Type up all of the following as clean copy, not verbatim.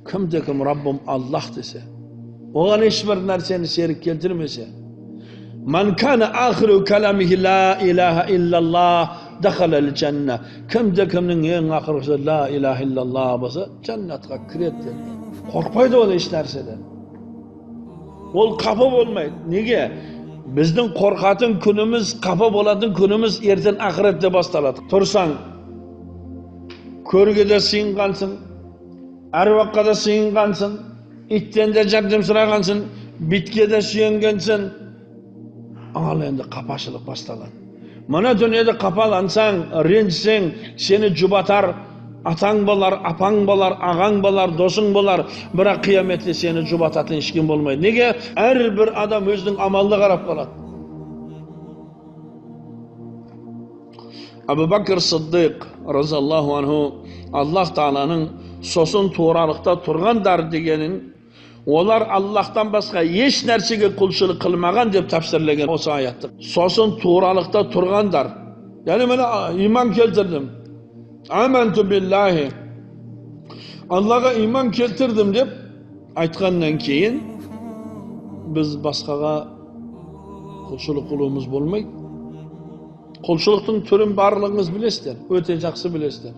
Кімде-кім Раббым Аллах десе, оған ешбір нәрсені серік келтірмесе, Ман кана ахиру каламихи ла илаха иллаллах дахалал джанна. Кімде-кімнің ең ақырғысы ла илаха иллаллах болса, жәннатқа кіреді деді. Қорқпайды ол еш нәрседен. Ол қапа болмайды. Неге? Біздің қорқатын күніміз, қапа болатын күніміз ертең ақыретте басталады. Тұрсаң, көрге де сыйынғансың, әруаққа да сыйынғансың, иттен де жәрдем сұрағансың, битке де сүйенгенсің. Ал енді қапашылық басталады. Мына дүниеде қапалансаң, ренжісең, сені жұбатар атаң болар, апаң болар, ағаң болар, досың болар, бірақ қияметте сені жұбататын ешкім болмайды. Неге? Әрбір адам өзінің амалына қарап қалады. Әбу Бәкір Сыддық разиаллаху анху Аллах Тағаланың сосын туралықта тұрғандар дегенін, олар Аллахтан басқа еш нәрсеге құлшылық қылмаған деп тәпсірлеген осы аятты. Сосын туралықта тұрғандар, яғни міне иман келтірдім, аманту биллахи, Аллаға иман келтірдім деп айтқаннан кейін біз басқаға құлшылық қылуымыз болмайды. Құлшылықтың түрін барлығыңыз білесіздер, өте жақсы білесіздер.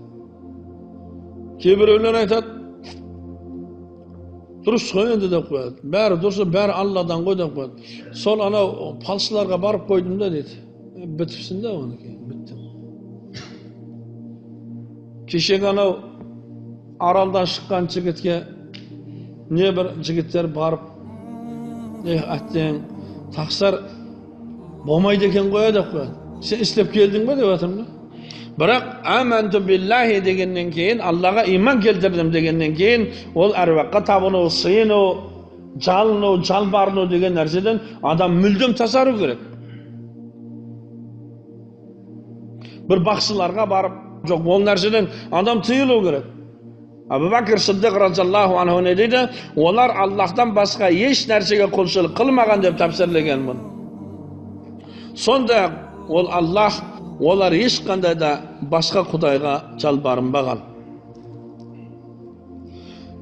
Кейбіреулер айтады, дұрыс қой енді деп қояды. Бәрі дұрыс, бәрі Алладан ғой деп қояды. Сол анау палшыларға барып қойдым да дейді. Бітіпсін да оныкі, бітті. Кешегі анау Аралдан шыққан жігітке не бір жігіттер барып, әттең, тақсар болмайды екен ғой деп қояды. Сен істеп келдің бе деп жатырмын да. Бірақ аманту биллахи дегеннен кейін, Аллаға иман келтірдім дегеннен кейін, ол әруаққа табыну, сыйыну, жалыну, жалбарыну деген нәрседен адам мүлдем тасару керек. Бір бақсыларға барып, жоқ, ол нәрседен адам тыйылу керек. Әбу Бәкір Сыддық разиаллаху анху не дейді? Олар Аллахтан басқа еш нәрсеге құлшылық қылмаған деп тәпсірлеген бұны. Сонда ол Аллах, олар ешқандай да басқа құдайға жалбарынбаған.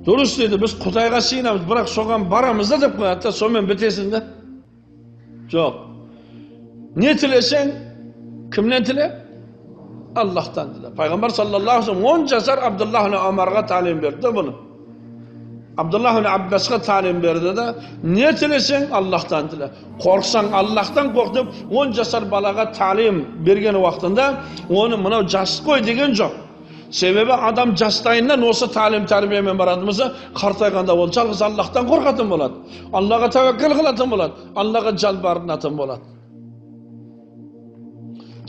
Дұрыс дейді, біз құдайға сыйынамыз, бірақ соған барамыз да деп қояды да, сонымен бітесің да. Жоқ. Не тілесең, кімнен тіле? Аллахтан тіле. Пайғамбар саллаллаху алейхи вассалам 10 жасар Абдуллах ибн Омарға тәлім берді бұны. Абдуллах ибн Аббасқа тәлім берді да, не тілесең Аллахтан тіле. Қорқсаң Аллахтан қорқ деп 10 жасар балаға тәлім берген уақытында оны мынау жас қой деген жоқ. Себебі адам жастайынан осы тәлім тәрбиемен баратын болса, қартайғанда ол жалғыз Аллахтан қорқатын болады. Аллаға тәуекел қылатын болады, Аллаға жалбарынатын болады.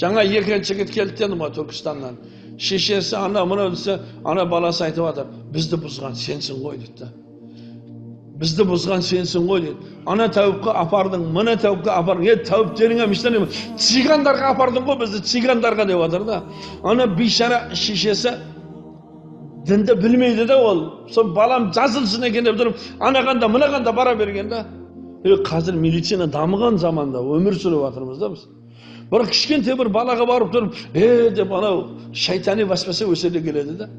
Жаңа екі жігіт келді дедім ғой Түркістаннан. Шешесі ана мынау десе, ана баласы айтып жатыр, бізді бұзған сенсің ғой дейді. Бізді бұзған сенсің ғой дейді. Ана тәуіпке апардың, мына тәуіпке апардың. Е, тәуіптеріңе міштен, цигандарға апардың ғой бізді, цигандарға деп жатыр да. Ана бейшара шешесі дінді білмейді да ол. Сол балам жазылсын екен деп тұрып, анағанда, мынағанда бара берген да. Е, қазір медицина дамыған заманда өмір сүріп жатырмыз да біз. Бірақ кішкентай бір балаға барып тұрып, деп анау шайтани васваса өсерде келеді да.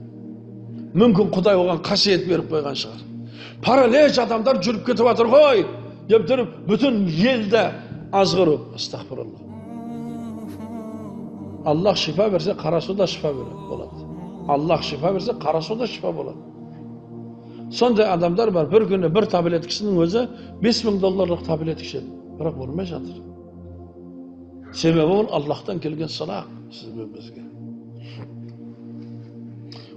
Мүмкін Құдай оған қасиет беріп қойған шығар. Параллель адамдар жүріп кетіп жатыр ғой деп тұрып, бүтін елді азғыру. Астағфируллах. Аллах шифа берсе, қара суда шифа береді болады. Аллах шифа берсе, қара суда шифа болады. Сондай адамдар бар, бір күні бір таблеткасының өзі 5000 долларлық таблетка ішеді, бірақ болмай жатыр. Себебі ол Аллахтан келген сынақ сіз бен бізге.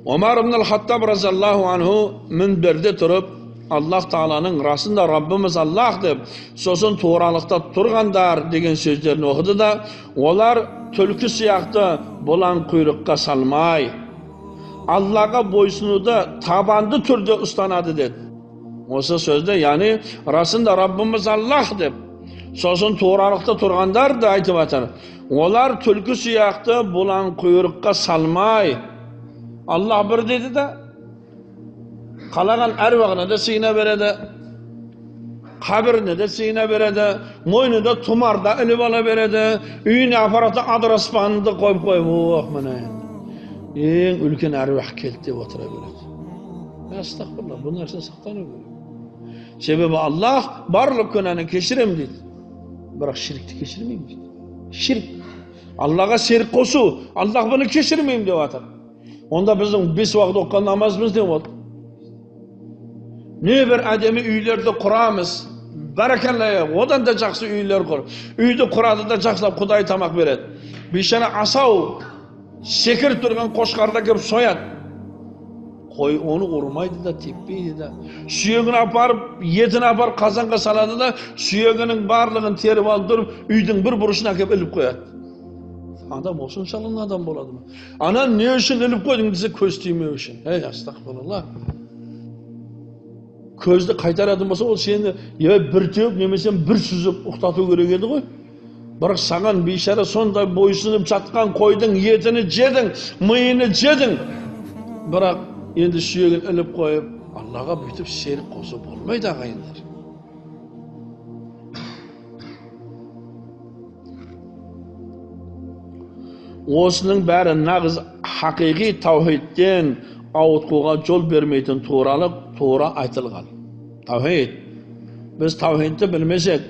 Омар ибн ал-Хаттаб разиаллаху анху мінберде тұрып, Аллах Тағаланың расында Раббымыз Аллах деп, сосын туралықта тұрғандар деген сөздерін оқыды да, олар түлкі сияқты бұлаң құйрыққа салмай, Аллаға бойсынуды табанды түрде ұстанады деді. Осы сөзді, яғни расында Раббымыз Аллах деп, сосын туралықта тұрғандар да айтып жатыр. Олар түлкі сияқты бұлаң құйрыққа салмай, Аллах бір деді да, қалаған әруағына да сыйына береді, қабіріне де сыйына береді, мойнында тұмар да іліп ала береді, үйіне апарады адыраспанды қойып қойып, ох, міне ең үлкен әруақ келді деп отыра береді. Астағфирулла, бұл нәрсе сақтану керек. Себебі Аллах барлық күнәні кешіремін дейді. Бірақ ширкті кешірмеймін дейді. Ширк. Аллаға серік қосу, Аллах бұны кешірмеймін деп жатыр. Онда біздің 5 уақыт оқыған намазымыз не болды? Не бір әдемі үйлерді құрамыз. Бәрекелді, одан да жақсы үйлер құр. Үйді құрады да жақсылап Құдай тамақ береді. Бейшара асау секіріп тұрған қошқарды кеп сояды. Қой оны ұрмайды да, теппейді да. Сүйегін апарып, етін апарып қазанға салады да, сүйегінің барлығын теріп алып тұрып, үйдің бір бұрышына әкеп іліп қояды. Адам осыншалық надан болады ма? Ана не үшін іліп қойдың десе, көз тимеу үшін. Ей, астағфирулла. Көзді қайтаратын болса, ол сені я бір теуіп, немесе бір сүзіп ұқтату керек еді ғой. Бірақ саған бейшара сондай бойсынып жатқан қойдың етіні жедің, миыны жедің. Бірақ енді сүйегін іліп қойып, Аллаға бүйтіп серік қосу болмайды, ағайындар. Осының бәрі нағыз хақиқи таухидтен ауытқуға жол бермейтін туралы тура айтылған. Таухид. Біз таухидті білмесек,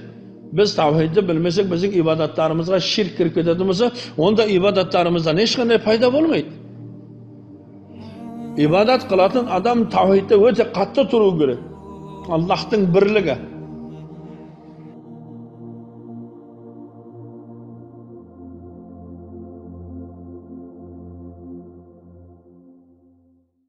біздің ибадаттарымызға ширк кіріп кететін болса, онда ибадаттарымыздан ешқандай пайда болмайды. Ибадат қылатын адам таухидте өте қатты тұру керек. Аллахтың бірлігі.